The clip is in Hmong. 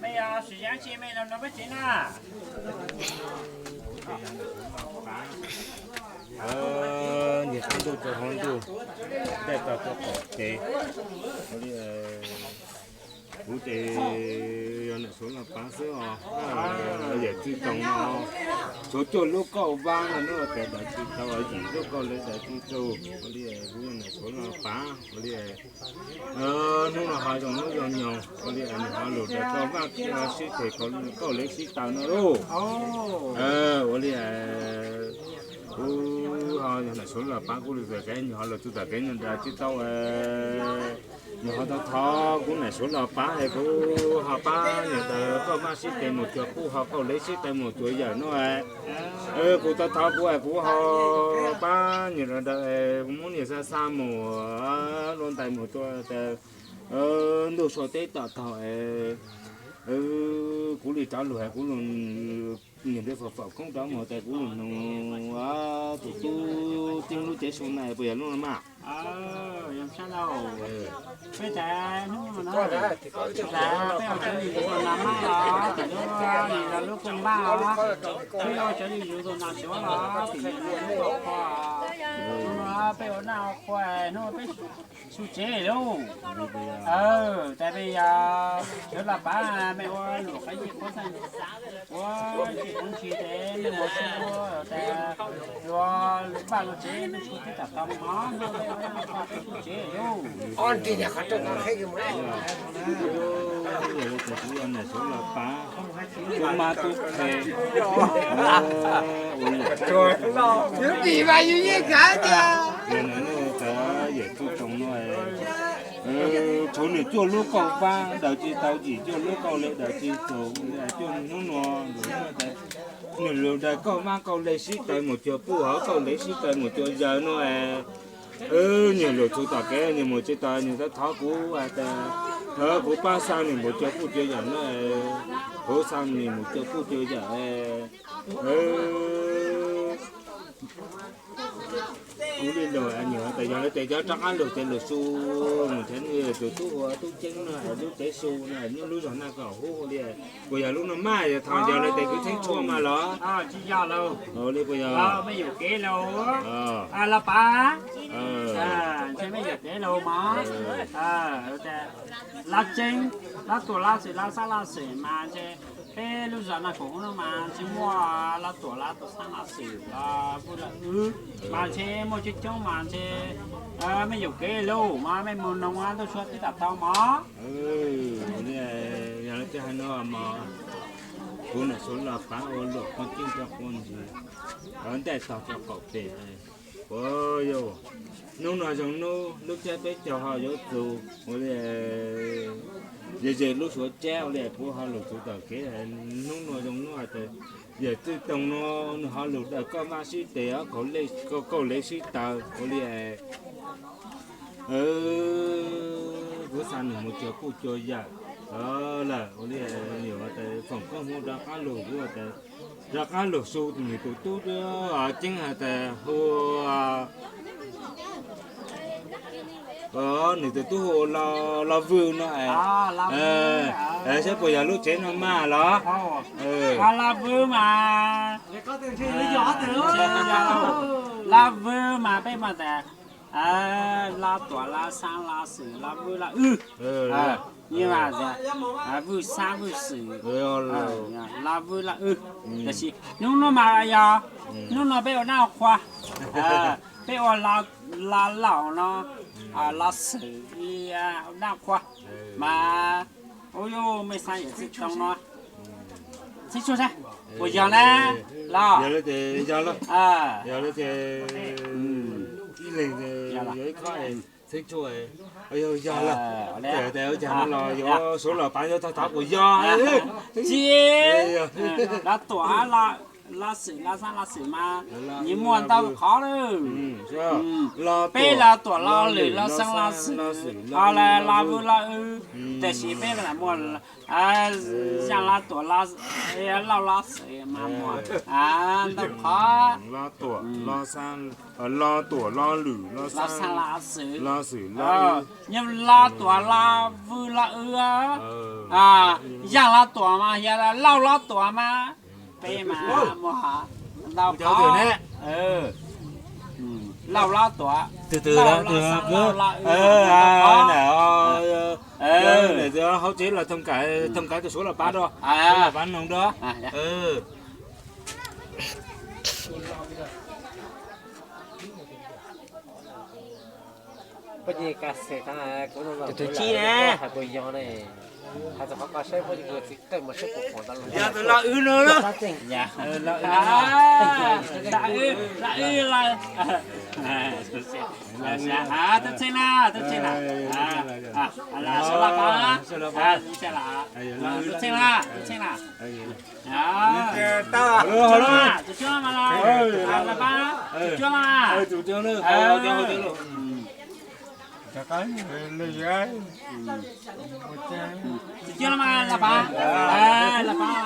Mej yog sim yav tsi mej los nrog peb tsev na? Nyias qab ntuj rau hauv ntuj, tej tog rau qaum tsev. Kuv ces yog Nam Suav Los Pav xwb os. Yawm Txwj Toos no, tshuav cuaj lub kauj vab no, lub tes daws tsis tau, yim lub kauj le daws tsis tau. Ua li kuv yog Nam Suav Los Pav, ua li hnub no ho zoo hnub zoo nyoog, ua li nws ho lug daws kauj vab sib tes, kauj le sib taw no lauj. Ua li kuv ho yog Nam Suav Los Pav, kuv lug txawm kev nyuag ho lug txug tom kev nyuag daws tsis tau, nyuag ho thov thov kuv Nam Suav Los Pav es kuv ho pab nyuag daws kauj vab sib tes mus cuag puj, ho kauj le sib taw mus cuag yawm no. Kuv thov thov kuv es kuv ho pab nyuag daws, muab nyuag xa xa mus, luaj ntais mus rua tas ntuj sau teb tom taug. Kuv li rov lug es kuv lug nyuag npe faum faum koob rov mus tas kuv lug nug tus tub txeeb lub cev su na puas yog lub no mas? Peb tas hnub no, peb ua cov lwm yus tus nas mab los, tam lub nim los lub kooj mab os, peb ua cov lwm yus tus nas suav los, tim nim los lub qhua, peb ua naj ua qhua, hnub peb su tsev lauj. Tas peb yog Suav Los Pav, mej ua luam qab yij qhuab xeej, ua tsis poob tsis tes, mej mus sib ua tas luag vaj luag tsev, mej su tib tam tau mov, mej ua naj ua qhua su tsev lauj. Yog li tes kuv yog Nam Suav Los Pav, tub mab tub qhe, ua luam, yog no, tas yawm Txwj Toos no, tshuav nws cuaj lub kauj vab daws tsis tau, yim cuaj lub kauj le daws tsis tau, cuaj hnub no, nws lug daws kauj vab kauj le sib taw mus cuag puj, ho kauj le sib taw mus cuag yawm no. Nyuag lug txug tom kev nyuag mus tsis tau, nyuag thov thov kuv tas, kuv pab xa nws mus cuag puj cuag yawm no, kuv xa nws mus cuag puj cuag yawm. Kuv li lug nyuag tas yog li tes cov rov qab lug tes lug su mus nrhiav nws tus tub hu ua Tub Ceeb no, lub cev su no, nyob lub zog Naj Kaum Hub li. Puas yog lub no mas? Yog thov yog li tes kuv txheeb tshuaj mas los? Tsis yog lauj. Li puas yog? Mej yuam kev lauj. Los Pav, ntshe mej yuam kev lauj mas. Lab Tseeb, Lab Tuam, Lab Xwm, Lab Xab, Lab Xwm mas ntshe peb lub zos Naj Kaum Hub no mas ntshe muaj Lab Tuam, Lab Tuam, Xab, Lab Xwm, Lab Vwj, Lab Wb, mas ntshe muaj coob coob mas ntshe mej yuam kev lauj mas mej mus noog ntuj sua teb tam tau mog. Yog li tes hais no mas kuv Nam Suav Los Pav ua luam qhuab ceeb rau qhuab ntsis, ntaij tog rau qaum pem. Ua yog hnub no zoo hnub, lub caij peb caug ho yuav txug, ua li ze ze lub Suav cab, ua li kuv ho lug txug tom kev, hnub no zoo hnub hais tas yawm Txwj Toos no nws ho lug daws kauj vab sib tes, kauj le sib taw, ua li kuv xa nws mus cuag puj cuag yawm lawm, ua li yog tas foom koob hmoov rov qab lug, kuv tas rov qab lug su nws tus tub Ceeb hais tas hu, nws tus tub hu ua Laj Vwj no, saib puas yog lub tsev no mas los? Laj Vwj mas, Laj Vwj mas peb mas tas Laj Tuam, Laj Xab, Laj Xwm, Laj Vwj, Laj Wb, Vwj Xab, Vwj Xwm, Laj Vwj, Laj Wb. Tab sis hnub no mas yog hnub no peb ua naj ua qhua, peb ua Laj Laum no, Laj Xwm li naj ua qhua mas, ua yog mej xa yawm Txwj Toos no txheeb tshuaj saib puas yog na los? Yog li ces yog lawm, yog li ces ib leeg yog ib khob txheeb tshuaj, yog lawm, tes ua cas no los yuav Suav Los Pav yuav thov thov puas yog? Tsis, Laj Tuam, Laj Lo xwm lo xaa lo xwm mas nws muaj ntau qhov lawm. Peb lo tuam lo lwm lo xaa lo xwm, ho lo vwj lo wb, tiam sis peb lam muaj yaaj lo tuam, lauj lo xwm mas muaj ntau qhov. Lo tuam lo lwm lo xaa lo xwm, nyob lo tuam lo vwj lo wb, yaaj lo tuam mas yog lauj lo tuam mas, peb mas muaj ntau qhov. Lauj lo tuam, twg twg lauj lo xaa lauj lo wb, hauv tsev los thooj kais, thooj kais tus suav los pab dua, los pab noog dua. Tus twg ci ne? Yog tus lo wb no. Lo wb, lo wb, tub txheej na, tub txheej na, sawv los pab, tub txheej na, tub txheej na. Tus cuab mas, los pab, tus cuab mas, tus cuab los mas, los pab, los pab.